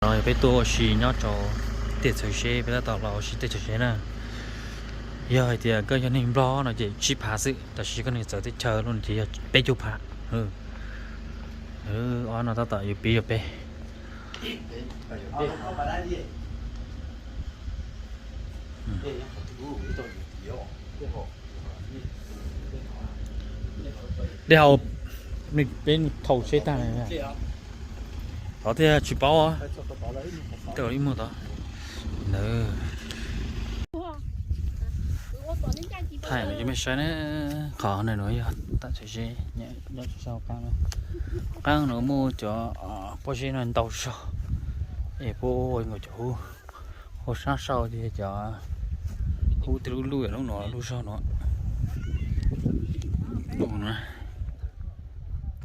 No yog peb tuaj ua si nyob rau teb chaws Seb, peb tab tom los ua si teb chaws Seb na. Yog hais tias koj yog neeg Nplog no ces tsib phav xwb, tab sis koj neeg txawv teb chaws los no ces yog peb caug phav. Ob no tab tom yuav pib yog peb. Dej haus, peb thau seb tag. Thov thiaj tsis paub. Ib muag tod. Thaij no ces mej saib na, qhov no yog tam txhais ze nyob rau sab qaab no. Qaab no muaj cov pob zeb no ntau zog, es puab ua nkaus cov hub. Hauv sab sau ces cov hub tej lub luj lub no lub zog no.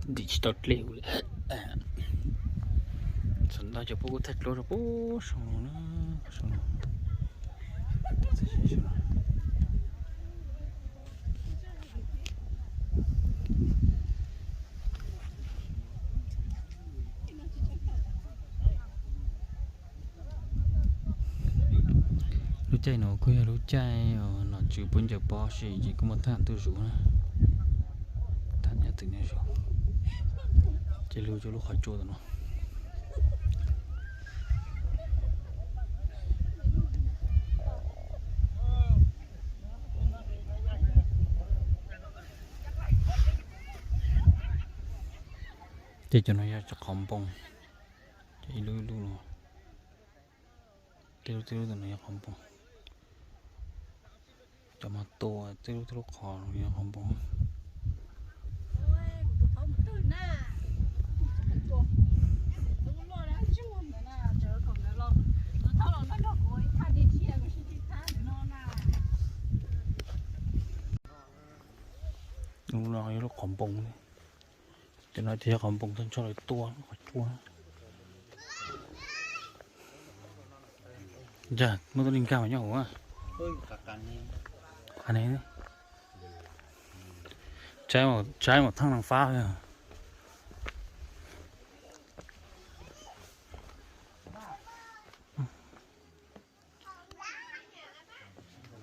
Ntim tsis tau dlej. Txhua ntau cov puab kuj thaij dluab rau puag saum no na. Lub caij no kuj yog lub caij nom tswv puab ncaws pob si ces kuj muaj thaaj tuaj zuv na. Thaaj nyob twm nyob zuv, ces lug rau lub qhov tsua tam no. Ces cov no yog cov qhov npoo, ces ib lub ib lub no. Tej lub tej lub tam no yog qhov npoo. Cov mas tua tej lub tej lub qhov yog qhov npoo. Lub no yog lub qhov npoo, cov no ces yog qhov npoo tag nrho lawv tua qhov tsua. Yog muaj tus neeg nkag mas nyob hauv. Qhov ne, tshaib mas thaaj neeg fab.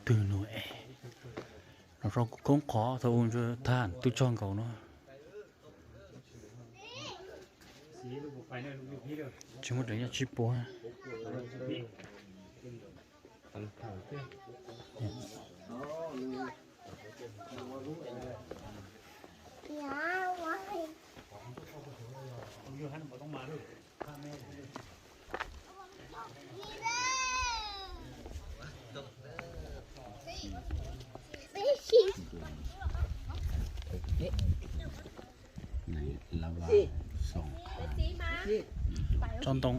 Twg no es, no rau koob qhov thaum ub thaaj tub tshoj nkaus no. Tsis muaj dlav yaj tsib puas. Tsob ntoo,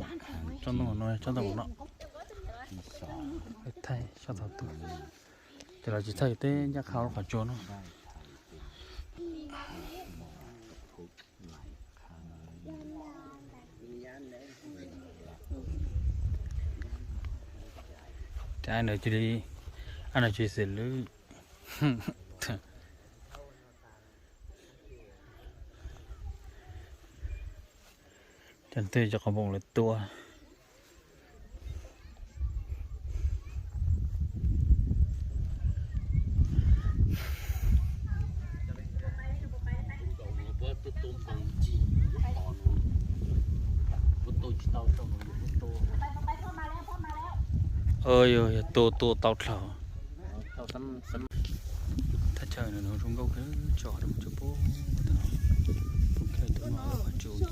tsob ntoo no, tsob ntoo no. Thaij sab thaum twg, ces lawv tsis thaij tej ncaj qha lub qhov tsua no. Ces no cia li, no cia li xws lub. Cov ntawd cov qhov npoo lawv tua. Yog tua tua tau dlhau. Thaj chaw no zoo nkauj kawg, tso rau mus tso pub, pub kiag tus no tso ces.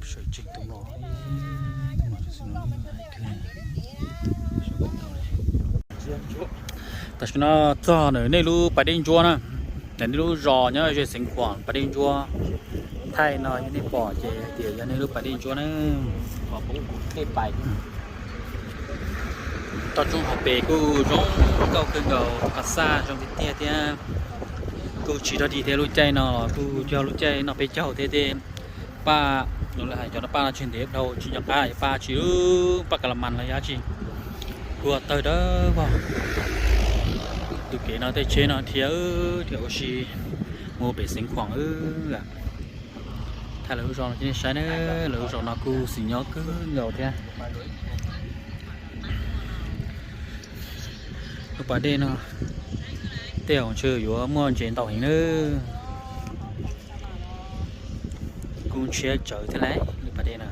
Sawv tsees tus no, tus no hais kawg. Tam sim no txog ntawm nej lub pas dej ntsuab na, ntawm nej lub zos nyob ze xeev Khuam pas dej ntsuab. Thaij no yog nej pom ces tias yog nej lub pas dej ntsuab na. Toj roob hauv pes kuj zoo nkauj kawg nkaus, qas xaj zoo tiag tiag thiab. Kuj tsis dog dig thiab, lub caij no los kuj yog lub caij noj peb caug thiab tej. Paj, lawv hais cov no paj no tsis ntev dhau tsis nco qab, paj tsis, paj ka la mas los yog tsis. Kuj Ua tawg dawb vog. Tus kev no tej tsheb no dhia, dhia ua si mus pem Xeev Khuam. Thaij lawv lub zos no rau nej saib na, lawv lub zos no kuj xis nyob kawg nkaus thiab. Lub pas dej no tej zaum ntshe yuav muaj ntses ntau heev na. Kuj ntshiab tsawv thiab lauj, lub pas dej no.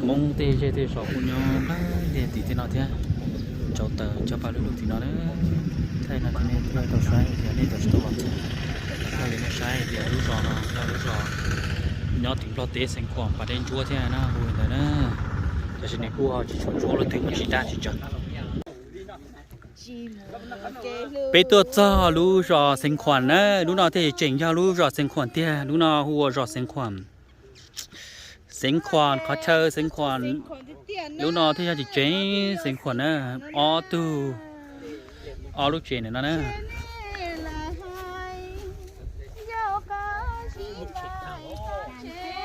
Hmoob tej zej tej zos kuj nyob nplawg ntiaj tim tej no thiab. Tsau taws cov paj lug lug tim no na. Thaij no rau nej tau saib hais tias nej tau tsis tau los txog, thaij li nej saib hais tias lub zos no yog lub zos nyob tim Nplog teb Xeev Khuam pas dej ntsuab thiab na, hu li ntawd na. Tab sis nws kuj ho tsis tshua ntsuab, lub twg muaj tsis daj tsis tsawg. Peb tuaj txog lub zos Xeev Khuam na, lub no thiaj tseem yog lub zos Xeev Khuam tiag, lub no hu ua zos Xeev Khuam. Xeev Khuam qhov chaw Xeev Khuam, lub no thiaj yog tseem tseem Xeev Khuam na, ob tug, ob lub tsev ntawm no na.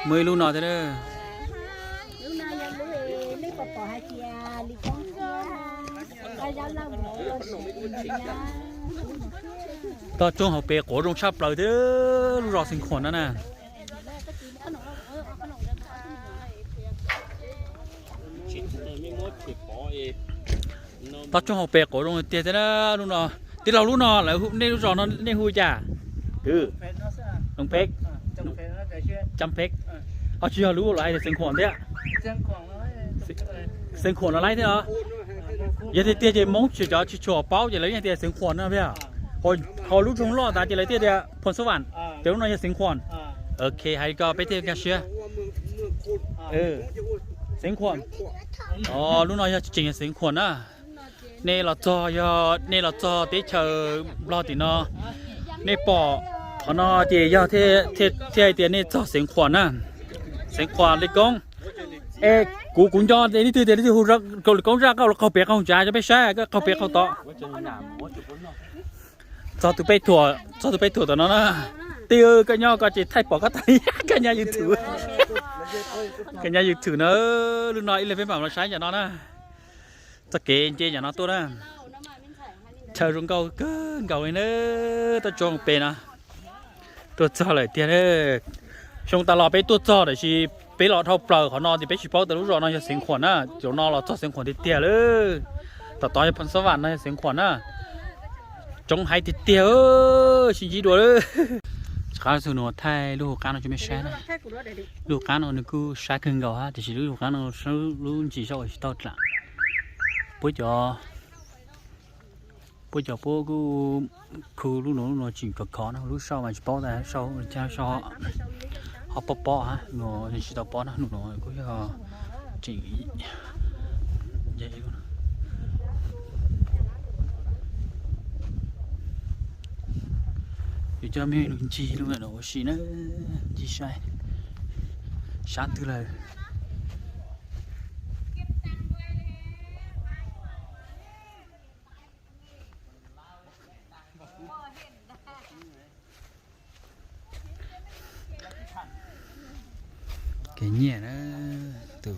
Muaj ib lub no thiab. Toj roob hauv pes quav zoo tshaj plaws thiab, lub zos Xeev Khuam no na. Toj roob hauv pes quav zoo tiag tiag na. Lub no, tij laug, lub no lawv, nej lub zos no nej hu cas? Cam Phev. Ho tsis yog lub los hais tias Xeev Khuam thiab? Xeev Khuam no laib thiab os. Yog tiag tiag ces Hmoob tsis, cov tsis tshua paub ces lawv yeej tias Xeev Khuam no thiab. Ho lub zoov loj tas ces lawv thiaj tias Phoos Xab Vam, ces lub no yog Xeev Khuam. Ok, hais li ko peb thiaj nkag siab. Xeev Khuam. Lub no yog tseem yog Xeev Khuam na. Nej los txog, yog nej los txog teb chaws Nplog tim no, nej pom qhov no ces yog thiaj hais tias nej txog Xeev Khuam na. Xeev Khuam Lis Koob. Es kuv, kuv nco leej twg tias leej twg hu Lis Koob, zaj qaug los qaug pem qaug nrad rau peb saib, qaug pem qaug tod. Txog tus peb thuam, txog tus peb thuam tom no na. Tij, koj nyob koj ces thaij pom koj tas, koj nyob YouTube, koj nyob YouTube na. Lub no ib leeg peb mam los saib cov no na. Txoj kev nce cov no tuaj na. Chaw zoo nkauj kawg nkaus li na, toj roob pem no. Tuaj txog lawm tiag. Xyoo tas los peb tuaj txog tiam sis peb los dhau plaws qhov no ces peb tsis paub tias lub zos no yog Xeev Khuam na. Cov no los txog Xeev Khuam tiag tiag lawm. Tom tod yog Phoos Xab Vam, no yog Xeev Khuam na. Tsoov haiv tiag tiag, sib ntsib dua lawm. Rov qab los txog no thaij lub hauv qab no rau mej saib na. Lub hauv qab no nws kuj sab kawg nkaus hab, tiam sis lub hauv qab no lub ntsis saib ua tsis tau dlam. Puab cov, puab cov puab kuj khu lub no, lub no tseem khov khov na, lub saum mas tsis paub tas saum, ho pob pob hab, no tsis tau pob na, lub no kuj yog tseem yus coj mej lug ncig lub no ua si na, ncig saib sab twg lawm. Kev nyiaj na, tus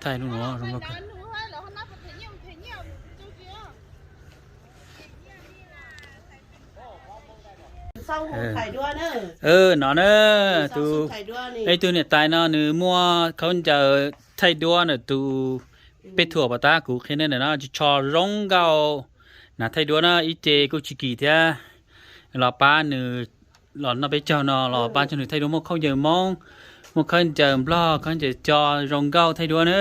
Thaij lub no zoo nkauj kawg. No na, tus, ib tug niam tais no nws muaj khaub ncaws thaij duab ntawm tus peb thuam pom tab kuv qhia nej ntawm no tsis tsho zoo nkauj. Nas thaij duab na ib ce kuj tsis kim thiab. Los pab nws, los noj peb caug no los pab tso nws thaij duab, muaj khaub ncaws Hmoob, muaj khaub ncaws Nplog, khaub ncaws co zoo nkauj thaij duab na.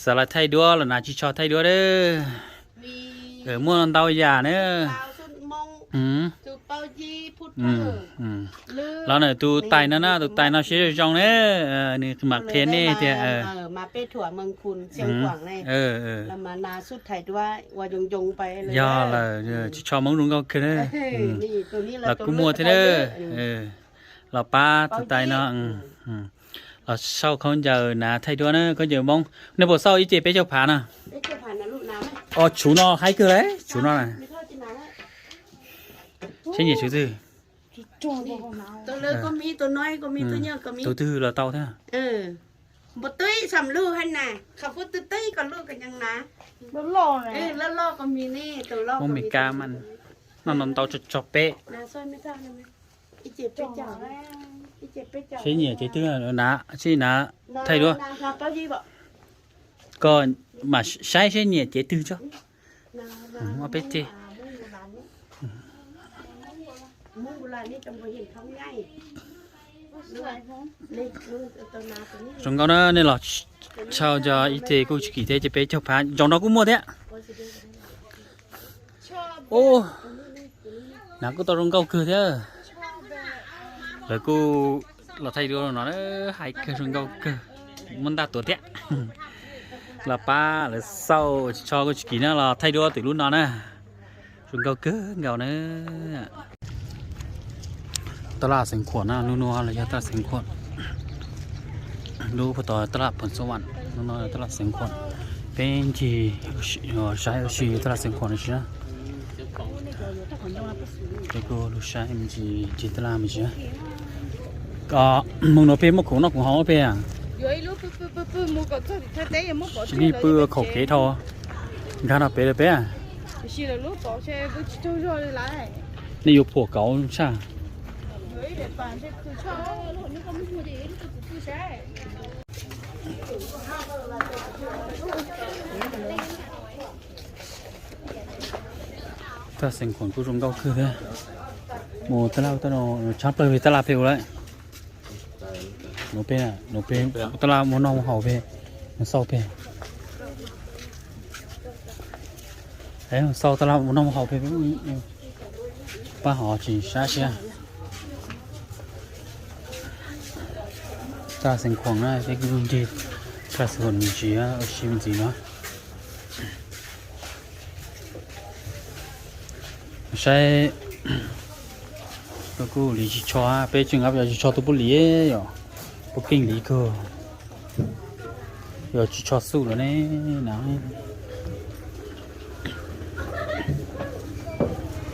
Xav los thaij duab los nas tsis tsho thaij duab na. Muaj ntau yam na. Los ntawm tus tais no na, tus tais no siab zoo zoo na, nws mam qhia nej tias yog lawm, tsis tsho Hmoob zoo nkauj kawg na. Los kuj muaj thiab na. Los pab tus tais no los xauj khaub ncaws na, thaij duab na, khaub ncaws Hmoob. Nej puas xauj ib ce peb caug phav no? Os, tshuv no haib kawg li, tshuv no na. Seb nyiam tshuv twg? Tus twg los tau thiab. Hmoob Mes Kas mas noj no ntau tso tso peb. Seb nyiam cev twg na, seb na, thaij duab. Koj mam saib seb nyiam cev twg tso. Ob peb ce. Zoo nkauj na, nej los txhau cov ib ce kuj tsis kim thiab, ces peb caug phav zoo no kuj muaj thiab. Ub, na kuj tau zoo nkauj kawg thiab. Lawv kuj los thaij duab no, haib kawg, zoo nkauj kawg, muab ntaj tuav thiab. Los pab lawv xauj, tsis tsho kuj tsis kim na, los thaij duab tim lub no na. Zoo nkauj kawg nkaus na. Taj laj Xeev Khuam na, lub no los yog taj laj Xeev Khuam. Lub puag tod taj laj Phoos Xab Vam, lub no taj laj Xeev Khuam. Peb ncig saib ua si taj laj Xeev Khuam no tsis na. Peb kuj lug saib me ntsis ncig taj laj me ntsis. Moog nuav peb muaj khoom noj khoom haus peb a? Tsis nej pw khaum kev dhau, nkag no pem lawm peb a? Nej yuav phuam kauv tshaj. Taj Xeev Khuam kuj zoo nkauj kawg thiab. Mus taj laj, tshab plawg pem taj laj pem ua lawm. Nuav peb, nuav peb ua taj laj muaj noj muaj haus pem, mus xauj pem. Xauj taj laj muaj noj muaj haus pem, pab hov tsis sab siab. Taj Xeev Khuam na, peb kuj ncig taj Xeev Khuam me ntsis, ua si me ntsis no. Saib, kuj li tsis tsho, peb tseem nqa yog tsis tsho tus puab li, yog puab keej li kawg, yog tsis tsho xub lawm ne na.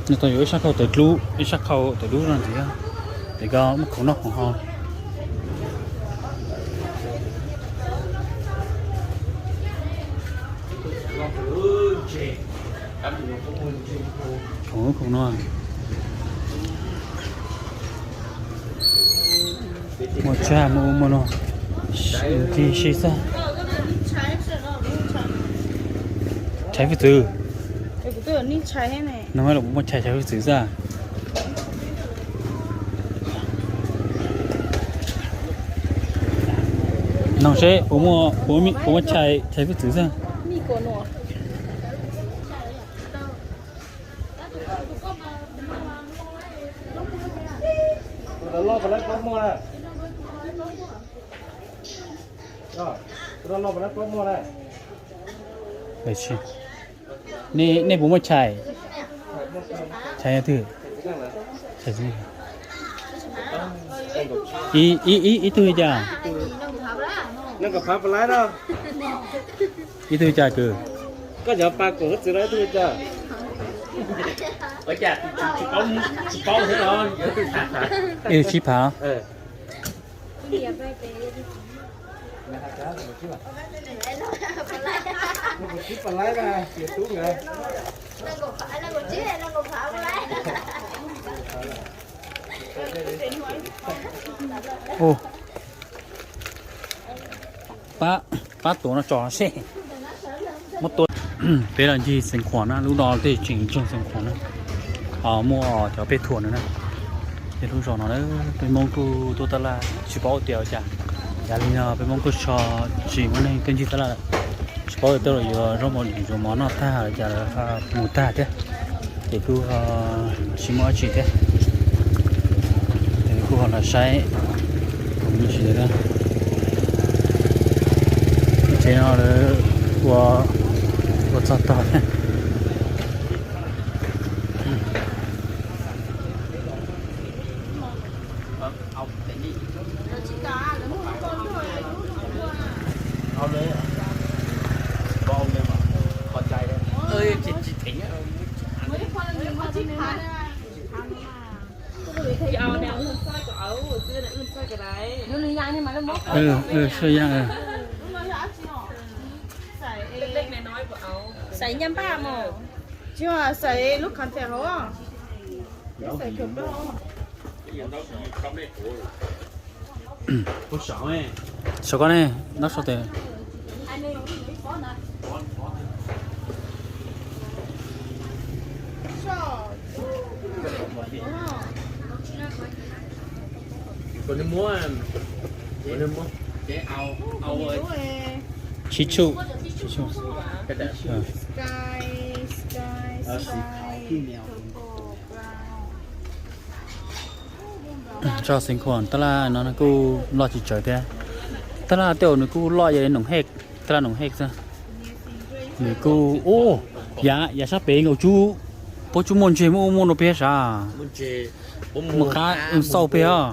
Nws tau yuav ib sab khau tawm dlub, ib sab khau tawm dlub no ntxiv, tes koj muaj khoom noj khoom haus. Khoom ub khoom no, muaj tshaj muaj ub muaj no, tig si xwb. Tshais hwj txwv, no los muaj tshais, tshais hwj txwv xwb. Noog seb puas muaj tshais, tshais hwj txwv xwb. Nej puas muaj tshais? Tshais twg? Ib tug li cas? Ib tug li cas kwv? Ib tug tsib phav. Pab tuav no tso seb. Muab tua. Peb los ncig Xeev Khuam na, lub no tej tseem ntseeg Xeev Khuam na. Muaj cov peb thuam no na. Tej lub zos no na, peb Hmoob kuj tuaj taj laj tsis paub tias ua cas. Yav li no peb Hmoob kuj so tsis muaj neeg tuaj ncig taj laj lawm. Tsis paub tias tej los yuav zaub mov, yuav mov noj tag los cas lawm, mus tag thiab. Ces kuj tsis muaj dab tsi thiab, ces kuj ho los saib mus tsis ntawd. Tsev no lawv ua, ua txog tog thiab. Xaiv nyaj npaj mos. Tsis yog xaiv lub khav tias hauv. Saum koj ne, nab sau tes. Tsib txhuj, tsib txhuj. Tso xeev khuam taj laj no kuj loj tsis tsawg thiab. Taj laj tej zaum nws kuj loj yog li noom hej, taj laj noom hej xwb. Nws kuj, u, yav, yav sab pem nkaus tsub, puab tsub muaj ntseg muaj ub muaj no peb sav. Mus qab xauj peb os.